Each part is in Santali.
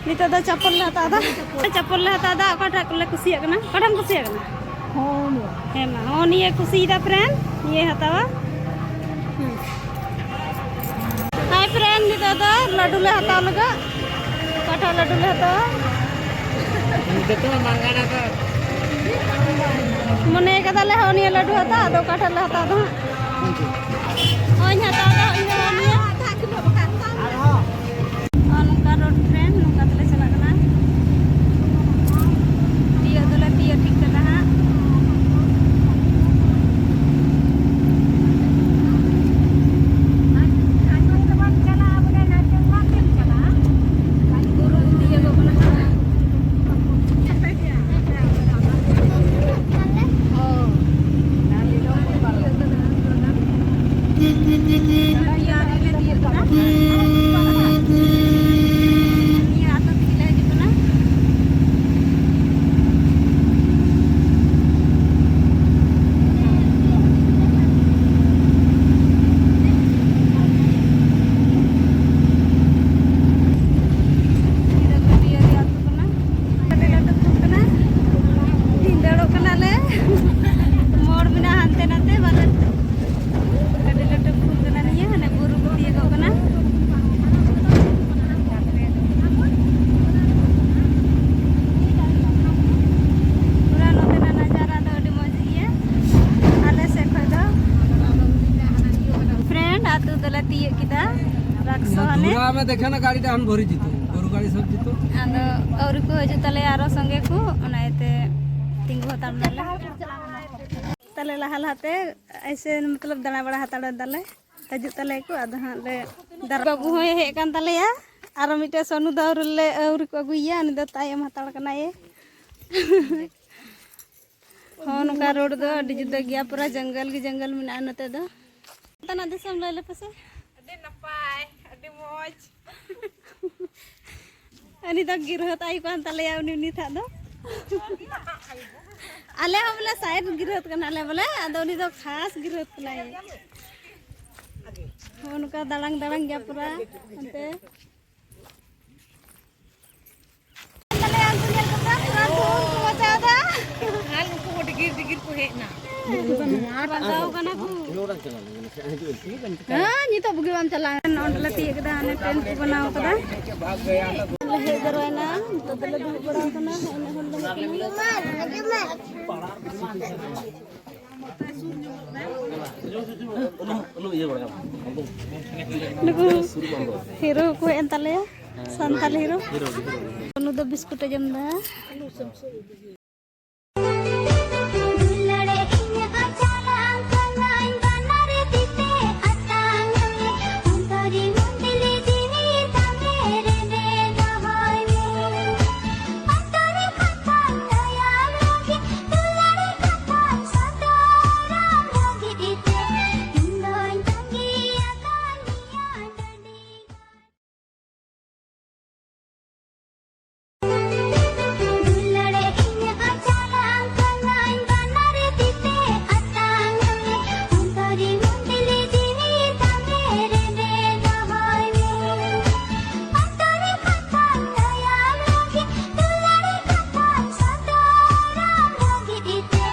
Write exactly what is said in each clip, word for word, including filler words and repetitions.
ᱱᱤᱛᱚᱜ ᱫᱚ ᱪᱟᱯᱚᱞ ᱞᱮ ᱦᱟᱛᱟᱣ ᱮᱫᱟ᱾ ᱪᱟᱯᱚᱞ ᱞᱮ ᱦᱟᱛᱟᱣ ᱮᱫᱟ᱾ ᱚᱠᱟᱴᱟᱜ ᱞᱮ ᱠᱩᱥᱤᱭᱟᱜ ᱠᱟᱱᱟ? ᱚᱠᱟᱴᱟᱜ ᱮᱢ ᱠᱩᱥᱤᱭᱟᱜ ᱠᱟᱱᱟ? ᱦᱚᱸ, ᱱᱤᱭᱟᱹ᱾ ᱦᱮᱸ, ᱢᱟ, ᱦᱚᱸ, ᱱᱤᱭᱟᱹ ᱠᱩᱥᱤᱭᱮᱫᱟ friend, ᱱᱤᱭᱟᱹ ᱦᱟᱛᱟᱣᱟ᱾ ᱦᱩᱸ᱾ Hi friend, ᱱᱤᱛᱚᱜ ᱫᱚ ᱞᱟᱹᱰᱩ ᱞᱮ ᱦᱟᱛᱟᱣ ᱞᱟᱹᱜᱤᱫ᱾ ᱚᱠᱟᱴᱟᱜ ᱞᱟᱹᱰᱩ ᱞᱮ ᱦᱟᱛᱟᱣᱟ? ᱡᱚᱛᱚ ᱢᱟᱸᱜᱟᱱᱟ ᱫᱚ᱾ ᱢᱚᱱᱮ ᱠᱟᱫᱟᱞᱮ ᱦᱚᱸ ᱱᱤᱭᱟᱹ ᱞᱟᱹᱰᱩ ᱦᱟᱛᱟᱣ, ᱟᱫᱚ ᱚᱠᱟᱴᱟᱜ ᱞᱮ ᱦᱟᱛᱟᱣ ᱫᱚ ᱦᱟᱸᱜ᱾ ᱦᱚᱸᱧ ᱦᱟᱛᱟᱣ ᱫᱟ, ᱤᱧ ᱦᱚᱸ ᱱᱤᱭᱟᱹ᱾ ᱟᱨ ᱱᱚᱝᱠᱟ road friend, ᱱᱚᱝᱠᱟ ᱛᱮᱞᱮ ᱪᱟᱞᱟᱜ ᱠᱟᱱᱟ᱾ ᱛᱤᱭᱳᱜ ᱫᱚᱞᱮ ᱛᱤᱭᱳᱜ ᱴᱷᱤᱠ ᱠᱟᱫᱟ ᱦᱟᱸᱜ᱾ ᱵᱩᱨᱩ ᱠᱚ ᱛᱤᱭᱳᱜᱚᱜ ᱠᱟᱱᱟ ᱦᱟᱸᱜ᱾ ᱱᱤᱭᱟᱹ ᱟᱹᱛᱩ ᱛᱮᱜᱮ ᱞᱮ ᱦᱤᱡᱩᱜ ᱠᱟᱱᱟ᱾ ᱱᱤᱭᱟᱹ ᱫᱚ ᱜᱟᱹᱰᱤᱭᱟᱹᱨᱤ ᱟᱹᱛᱩ ᱠᱟᱱᱟ᱾ ᱟᱹᱰᱤ ᱞᱟᱹᱴᱩ ᱯᱩᱞ ᱠᱟᱱᱟ᱾ ᱵᱷᱤᱸᱫᱟᱹᱲᱚᱜ ᱠᱟᱱᱟᱞᱮ᱾ ᱢᱳᱲ ᱢᱮᱱᱟᱜᱼᱟ ᱦᱟᱱᱛᱮ ᱱᱟᱛᱮ, ᱵᱟᱞᱮ ᱟᱹᱰᱤ ᱞᱟᱹᱴᱩ ᱯᱩᱞ ᱠᱟᱱᱟ ᱱᱤᱭᱟᱹ, ᱦᱟᱱᱮ ᱵᱩᱨᱩ ᱠᱚ ᱛᱤᱭᱳᱜᱚᱜ ᱠᱟᱱᱟ᱾ ᱯᱩᱨᱟ ᱱᱚᱛᱮᱱᱟᱜ ᱱᱟᱡᱟᱨᱟ ᱫᱚ ᱟᱹᱰᱤ ᱢᱚᱡᱽ ᱜᱮᱭᱟ ᱟᱞᱮ ᱥᱮᱫ ᱠᱷᱚᱡ ᱫᱚ᱾ Friend, ᱟᱹᱛᱩ ᱫᱚᱞᱮ ᱛᱤᱭᱳᱜ ᱠᱮᱫᱟ, ᱨᱟᱠᱥᱚ ᱦᱟᱱᱮ᱾ धुरा में देखे ना गाड़ी, हम भरी जीतो, गोरू गाड़ी सब जीतो। ᱟᱫᱚ ᱟᱹᱣᱨᱤ ᱠᱚ ᱦᱤᱡᱩᱜ ᱛᱟᱞᱮᱭᱟ ᱟᱨᱚ ᱥᱚᱸᱜᱮ ᱠᱚ, ᱚᱱᱟ ᱤᱭᱟᱹᱛᱮ ᱛᱤᱸᱜᱩ ᱦᱟᱛᱟᱲ ᱱᱟᱞᱮ᱾ ᱛᱟᱦᱞᱮ ᱞᱟᱦᱟ ᱞᱟᱦᱟᱛᱮ ᱮᱭᱥᱮ ᱢᱚᱛᱞᱚᱵ ᱫᱟᱬᱟ ᱵᱟᱲᱟ ᱦᱟᱛᱟᱲ ᱫᱟᱞᱮ, ᱦᱤᱡᱩᱜ ᱛᱟᱞᱮ ᱠᱚ᱾ ᱟᱫᱚ ᱦᱟᱸᱜ ᱞᱮ ᱫᱟᱨ-, ᱵᱟᱹᱵᱩ ᱦᱚᱸᱭ ᱦᱮᱡ ᱟᱠᱟᱱ ᱛᱟᱞᱮᱭᱟ᱾ ᱟᱨᱚ ᱢᱤᱫᱴᱮᱡ ᱥᱚᱱᱩ ᱫᱚ ᱟᱹᱣᱨᱤ ᱞᱮ, ᱟᱹᱣᱨᱤ ᱠᱚ ᱟᱹᱜᱩᱭᱮᱭᱟ, ᱩᱱᱤ ᱫᱚ ᱛᱟᱭᱚᱢ ᱦᱟᱛᱟᱲ ᱠᱟᱱᱟᱭᱮ᱾ ᱦᱚᱸ, ᱱᱚᱝᱠᱟ road ᱫᱚ ᱟᱹᱰᱤ ᱡᱩᱫᱟᱹ ᱜᱮᱭᱟ, ᱯᱩᱨᱟᱹ ᱡᱚᱝᱜᱚᱞ ᱜᱮ ᱡᱚᱝᱜᱚᱞ ᱢᱮᱱᱟᱜᱼᱟ ᱱᱚᱛᱮ ᱫᱚ᱾ ᱚᱱᱛᱮᱱᱟᱜ ᱫᱤᱥᱚᱢ ᱞᱟᱹᱭ ᱞᱮᱯᱮ ᱥᱮ᱾ ᱟᱹᱰᱤ ᱱᱟᱯᱟᱭ, ᱟᱹᱰᱤ ᱢᱚᱡᱽ᱾ ᱩᱱᱤ ᱫᱚ ᱜᱤᱨᱦᱚᱛ ᱟᱭᱩ ᱠᱟᱱ ᱛᱟᱞᱮᱭᱟ, ᱩᱱᱤ, ᱩᱱᱤ ᱴᱷᱟᱜ ᱫᱚ᱾ ᱟᱞᱮ ᱦᱚᱸ ᱵᱚᱞᱮ side ᱜᱤᱨᱦᱚᱛ ᱠᱟᱱᱟᱞᱮ ᱵᱚᱞᱮ, ᱟᱫᱚ ᱩᱱᱤ ᱫᱚ ᱠᱷᱟᱥ ᱜᱤᱨᱦᱚᱛ ᱠᱟᱱᱟᱭ᱾ ᱦᱚᱸ, ᱱᱚᱝᱠᱟ ᱫᱟᱲᱟᱝ ᱫᱟᱲᱟᱝ ᱜᱮᱭᱟ ᱯᱩᱨᱟ ᱚᱱᱛᱮ᱾ ᱦᱮᱡ ᱮᱱᱟ᱾ ᱨᱟᱸᱜᱟᱣ ᱠᱟᱱᱟ ᱠᱚ᱾ ᱦᱮᱸ, ᱱᱤᱛᱚᱜ ᱵᱩᱜᱤ ᱵᱟᱢ ᱪᱟᱞᱟᱜᱼᱟ᱾ ᱱᱚᱸᱰᱮ ᱞᱮ ᱛᱤᱭᱳᱜ ᱠᱮᱫᱟ, ᱦᱟᱱᱮ ᱴᱮᱱᱴ ᱠᱚ ᱵᱮᱱᱟᱣ ᱠᱟᱫᱟ᱾ ᱞᱮ ᱦᱮᱡ ᱡᱟᱣᱨᱟᱭᱮᱱᱟ, ᱱᱤᱛᱚᱜ ᱫᱚᱞᱮ ᱫᱩᱲᱩᱵ ᱵᱟᱲᱟ ᱟᱠᱟᱱᱟ᱾ ᱦᱮᱡ ᱮᱱᱟ ᱦᱚᱲ ᱫᱚ᱾ ᱱᱩᱠᱩ ᱦᱤᱨᱳ ᱠᱚ ᱦᱮᱡ ᱮᱱ ᱛᱟᱞᱮᱭᱟ, ᱥᱟᱱᱛᱟᱲ ᱦᱤᱨᱳ᱾ ᱱᱩᱭ ᱫᱚ ᱵᱤᱥᱠᱩᱴ ᱮ ᱡᱚᱢ ᱮᱫᱟ᱾ ᱫᱩᱞᱟᱹᱲ ᱤᱧ ᱟᱪᱟᱞᱟᱝ ᱠᱟᱹᱱᱟᱹᱧ ᱵᱟᱱᱟᱨ ᱛᱤ ᱛᱮ ᱟᱛᱟᱝ ᱢᱮ, ᱚᱱᱛᱚᱨᱤ ᱢᱚᱱᱫᱤᱞ ᱡᱤᱣᱤ ᱛᱟᱢᱮ ᱨᱮᱵᱮᱫ ᱫᱚᱦᱚᱭ ᱢᱮ᱾ ᱚᱱᱛᱚᱨᱤ ᱠᱟᱛᱷᱟᱧ ᱞᱟᱹᱭᱟᱢ ᱞᱟᱹᱜᱤᱫ, ᱫᱩᱞᱟᱹᱲ ᱠᱟᱛᱷᱟᱧ ᱥᱚᱫᱚᱨᱟᱢ ᱞᱟᱹᱜᱤᱫ ᱛᱮ, ᱤᱧ ᱫᱚᱧ ᱛᱟᱺᱜᱤ ᱟᱠᱟᱫ ᱢᱮᱭᱟ ᱰᱟᱹᱰᱤ ᱜᱟᱱ᱾ ᱫᱩᱞᱟᱹᱲ ᱤᱧ ᱟᱪᱟᱞᱟᱝ ᱠᱟᱹᱱᱟᱹᱧ ᱵᱟᱱᱟᱨ ᱛᱤ ᱛᱮ ᱟᱛᱟᱝ ᱢᱮ, ᱚᱱᱛᱚᱨᱤ ᱢᱚᱱᱫᱤᱞ ᱡᱤᱣᱤ ᱛᱟᱢᱮ ᱨᱮᱵᱮᱫ ᱫᱚᱦᱚᱭ ᱢᱮ᱾ ᱚᱱᱛᱚᱨᱤ ᱠᱟᱛᱷᱟᱧ ᱞᱟᱹᱭᱟᱢ ᱞᱟᱹᱜᱤᱫ, ᱫᱩᱞᱟᱹᱲ ᱠᱟᱛᱷᱟᱧ ᱥᱚᱫᱚᱨᱟᱢ ᱞᱟᱹᱜᱤᱫ ᱛᱮ,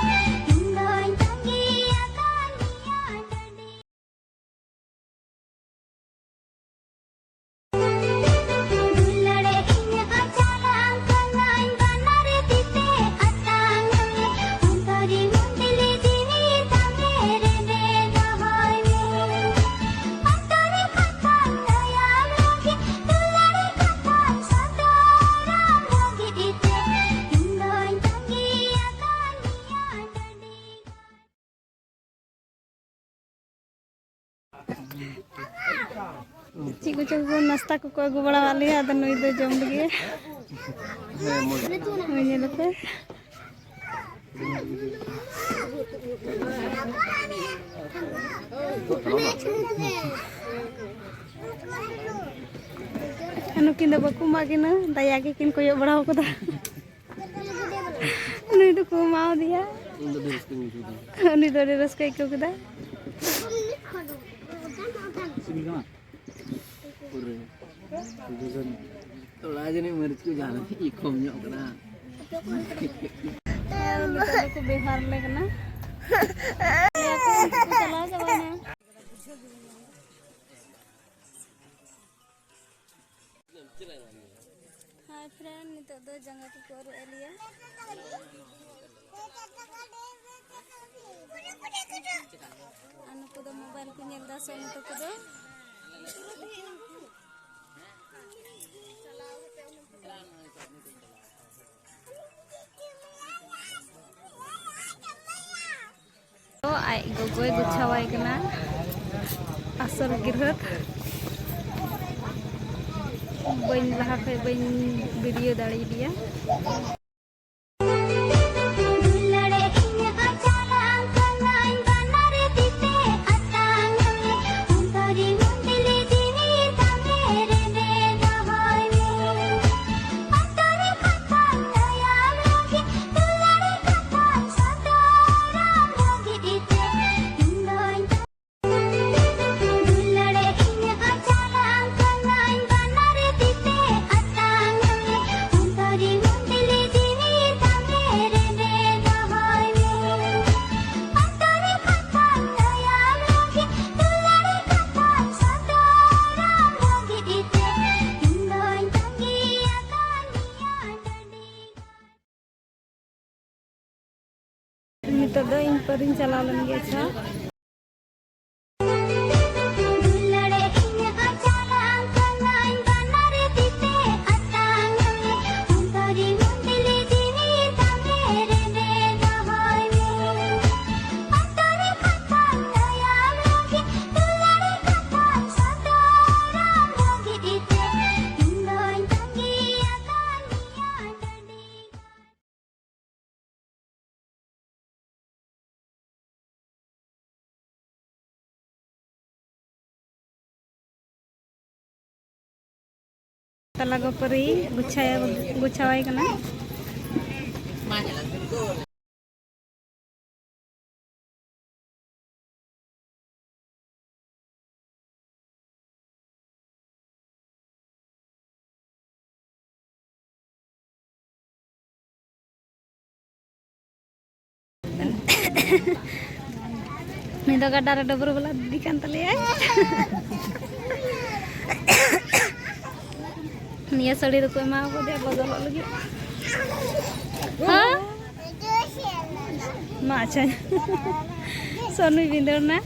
ᱤᱧ ᱫᱚᱧ ᱛᱟᱺᱜᱤ ᱟᱠᱟᱫ ᱢᱮᱭᱟ ᱰᱟᱹᱰᱤ᱾ ᱫᱩᱞᱟᱹᱲ ᱤᱧ ᱟᱪᱟᱞᱟᱝ ᱠᱟᱹᱱᱟᱹᱧ ᱵᱟᱱᱟᱨ ᱛᱤ ᱛᱮ ᱟᱛᱟᱝ ᱢᱮ, ᱚᱱᱛᱚᱨᱤ ᱢᱚᱱᱫᱤᱞ ᱡᱤᱣᱤ ᱛᱟᱢᱮ ᱨᱮᱵᱮᱫ ᱫᱚᱦᱚᱭ ᱢᱮ᱾ ᱚᱱᱛᱚᱨᱤ ᱠᱟᱛᱷᱟᱧ ᱞᱟᱹᱭᱟᱢ ᱞᱟᱹᱜᱤᱫ, ᱫᱩᱞᱟᱹᱲ ᱠᱟᱛᱷᱟᱧ ᱥᱚᱫᱚᱨᱟᱢ ᱞᱟᱹᱜᱤᱫ ᱛᱮ, ᱤᱧ ᱫᱚᱧ ᱛᱟᱺᱜᱤ ᱟᱠᱟᱫ ᱢᱮᱭᱟ ᱰᱟᱹᱰᱤ ᱜᱟᱱ᱾ ᱪᱮᱫ ᱠᱚᱪᱚ ᱠᱚ ᱱᱟᱥᱛᱟ ᱠᱚᱠᱚ ᱟᱹᱜᱩ ᱵᱟᱲᱟᱣᱟᱫ ᱞᱮᱭᱟ, ᱟᱫᱚ ᱱᱩᱭ ᱫᱚ ᱡᱚᱢ ᱞᱟᱹᱜᱤᱫ᱾ ᱦᱳᱭ, ᱧᱮᱞ ᱯᱮ᱾ ᱟᱨ ᱱᱩᱠᱤᱱ ᱫᱚ ᱵᱟᱠᱚ ᱮᱢᱟ ᱠᱤᱱᱟ, ᱫᱟᱭᱟ ᱜᱮᱠᱤᱱ ᱠᱚᱭᱚᱜ ᱵᱟᱲᱟ ᱟᱠᱟᱫᱟ᱾ ᱱᱩᱭ ᱫᱚᱠᱚ ᱮᱢᱟᱣᱟᱫᱮᱭᱟ᱾ ᱤᱧ ᱫᱚ ᱟᱹᱰᱤ ᱨᱟᱹᱥᱠᱟᱹᱧ ᱵᱩᱡᱷᱟᱹᱣ ᱠᱮᱫᱟ᱾ ᱩᱱᱤ ᱫᱚ ᱟᱹᱰᱤ ᱨᱟᱹᱥᱠᱟᱹ ᱟᱹᱭᱠᱟᱹᱣ ᱠᱮᱫᱟ᱾ ᱯᱩᱨᱟᱹ᱾ ᱛᱷᱚᱲᱟ ᱡᱟᱹᱱᱤᱡ ᱢᱟᱹᱨᱤᱪ ᱠᱚ ᱡᱟᱦᱟᱸ ᱞᱟᱹᱜᱤᱫ ᱠᱚᱢ ᱧᱚᱜ ᱠᱟᱱᱟ᱾ ᱱᱤᱛᱚᱜ ᱫᱚᱠᱚ ᱵᱮᱣᱦᱟᱨ ᱞᱮ ᱠᱟᱱᱟ᱾ ᱪᱟᱞᱟᱣ ᱪᱟᱵᱟᱭᱮᱱᱟ᱾ Hi friend, ᱱᱤᱛᱚᱜ ᱫᱚ ᱡᱟᱸᱜᱟ ᱠᱚᱠᱚ ᱟᱹᱨᱩᱵ ᱮᱫ ᱞᱮᱭᱟ᱾ ᱟᱨ ᱱᱩᱠᱩ ᱫᱚ mobile ᱠᱚ ᱧᱮᱞ ᱮᱫᱟ, ᱥᱚ ᱱᱩᱠᱩ ᱫᱚ᱾ ᱛᱚ ᱟᱡ ᱜᱚᱜᱚᱭ ᱜᱩᱪᱷᱟᱣᱟᱭ ᱠᱟᱱᱟ ᱟᱥᱚᱞ ᱜᱤᱨᱦᱟᱹᱛ᱾ ᱵᱟᱹᱧ, ᱞᱟᱦᱟ ᱠᱷᱚᱡ ᱵᱟᱹᱧ video ᱫᱟᱲᱮᱭᱟᱫᱮᱭᱟ᱾ ᱱᱤᱛᱚᱜ ᱫᱚ ᱤᱧ ᱯᱟᱹᱨᱤᱧ ᱪᱟᱞᱟᱣ ᱞᱮᱱ ᱜᱮ᱾ ᱟᱪᱪᱷᱟ᱾ ᱛᱟᱞᱟ ᱜᱚᱯᱟᱹᱨᱤ ᱜᱩᱪᱷᱟᱭᱟ-, ᱜᱩᱪᱷᱟᱣᱟᱭ ᱠᱟᱱᱟ᱾ ᱩᱱᱤ ᱫᱚ ᱜᱟᱰᱟ ᱨᱮ ᱰᱟᱹᱵᱽᱨᱟᱹ ᱵᱟᱞᱟ ᱫᱤᱫᱤ ᱠᱟᱱ ᱛᱟᱞᱮᱭᱟᱭ᱾ ᱱᱤᱭᱟᱹ ᱥᱟᱹᱲᱤ ᱫᱚᱠᱚ ᱮᱢᱟ ᱠᱟᱫᱮᱭᱟ ᱵᱚᱫᱚᱞᱚᱜ ᱞᱟᱹᱜᱤᱫ᱾ ᱦᱮᱸ? ᱢᱟ ᱟᱪᱪᱷᱟ᱾ ᱥᱚᱱᱩᱭ ᱵᱷᱤᱸᱫᱟᱹᱲ ᱱᱟ᱾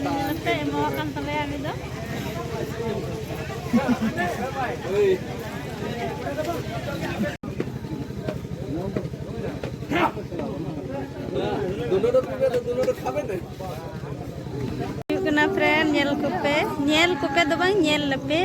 ᱱᱚᱛᱮ ᱮᱢᱟᱣᱟᱠᱟᱱ ᱛᱟᱞᱮᱭᱟ ᱩᱱᱤ ᱫᱚ᱾ ᱦᱩᱭᱩᱜ ᱠᱟᱱᱟ friend, ᱧᱮᱞ ᱠᱚᱯᱮ, ᱧᱮᱞ ᱠᱚᱯᱮ ᱫᱚ ᱵᱟᱝ, ᱧᱮᱞ ᱞᱮᱯᱮ᱾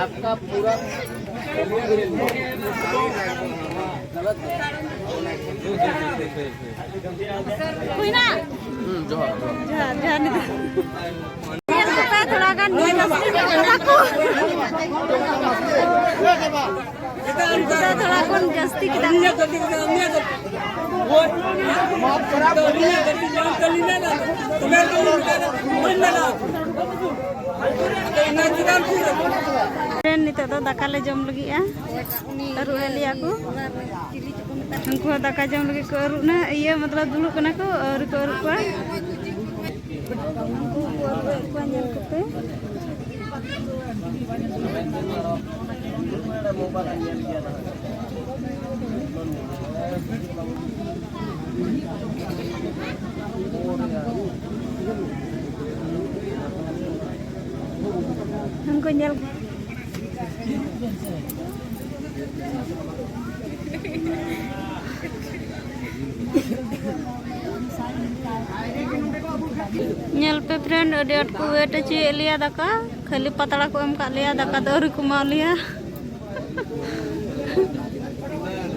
आपका पूरा ᱦᱩᱭᱱᱟ? ᱦᱩᱸ, ᱡᱚᱦᱟᱨ, ᱡᱚᱦᱟᱨ᱾ ᱡᱚᱦᱟᱨ, ᱡᱚᱦᱟᱨ᱾ ᱱᱤᱛᱚᱜ ᱧᱮᱞ ᱠᱟᱛᱮ ᱛᱷᱚᱲᱟ ᱜᱟᱱ ᱡᱟᱹᱥᱛᱤ ᱧᱚᱜ ᱠᱟᱱᱟ ᱠᱚ᱾ ᱱᱤᱛᱚᱜ ᱛᱷᱚᱲᱟ ᱠᱚ ᱡᱟᱹᱥᱛᱤ ᱠᱮᱫᱟ ᱠᱚ᱾ ᱱᱤᱛᱚᱜ ᱫᱚ ᱫᱟᱠᱟ ᱞᱮ ᱡᱚᱢ ᱞᱟᱹᱜᱤᱫᱼᱟ᱾ ᱟᱹᱨᱩᱵ ᱮᱫ ᱞᱮᱭᱟ ᱠᱚ᱾ ᱩᱱᱠᱩ ᱦᱚᱸ ᱫᱟᱠᱟ ᱡᱚᱢ ᱞᱟᱹᱜᱤᱫ ᱠᱚ ᱟᱹᱨᱩᱵ ᱱᱟ, ᱤᱭᱟᱹ, ᱢᱚᱛᱞᱚᱵ, ᱫᱩᱲᱩᱵ ᱠᱟᱱᱟ ᱠᱚ, ᱟᱹᱣᱨᱤ ᱠᱚ ᱟᱹᱨᱩᱵ ᱠᱚᱣᱟ᱾ ᱩᱱᱠᱩ ᱦᱚᱸᱠᱚ ᱟᱹᱨᱩᱵ ᱮᱫ ᱠᱚᱣᱟ, ᱧᱮᱞ ᱠᱚᱯᱮ᱾ ᱩᱱᱠᱩ ᱧᱮᱞ ᱧᱮᱞ ᱯᱮ friend, ᱟᱹᱰᱤ ᱟᱸᱴ ᱠᱚ wait ᱦᱚᱪᱚᱭᱮᱫ ᱞᱮᱭᱟ ᱫᱟᱠᱟ᱾ ᱠᱷᱟᱹᱞᱤ ᱯᱟᱛᱲᱟ ᱠᱚ ᱮᱢ ᱠᱟᱜ ᱞᱮᱭᱟ, ᱫᱟᱠᱟ ᱫᱚ ᱟᱹᱣᱨᱤ ᱠᱚ ᱮᱢᱟᱣ ᱞᱮᱭᱟ᱾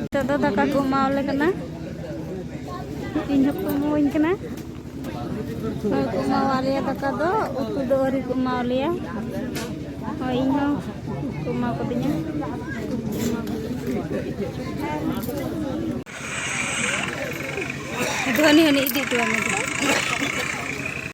ᱱᱤᱛᱚᱜ ᱫᱚ ᱫᱟᱠᱟ ᱠᱚ ᱮᱢᱟᱣ ᱞᱮ ᱠᱟᱱᱟ, ᱤᱧ ᱦᱚᱸᱠᱚ ᱮᱢᱟᱣᱟᱹᱧ ᱠᱟᱱᱟ᱾ ᱦᱳᱭ, ᱠᱚ ᱮᱢᱟᱣᱟᱫ ᱞᱮᱭᱟ ᱫᱟᱠᱟ ᱫᱚ, ᱩᱛᱩ ᱫᱚ ᱟᱹᱣᱨᱤ ᱠᱚ ᱮᱢᱟᱣ ᱞᱮᱭᱟ᱾ ᱦᱳᱭ, ᱤᱧ ᱦᱚᱸ ᱠᱚ ᱮᱢᱟ ᱠᱟᱫᱤᱧᱟ᱾ ᱫᱷᱚᱱᱤ ᱦᱚᱸ ᱤᱫᱤ ᱦᱚᱴᱚ ᱟᱢᱟ᱾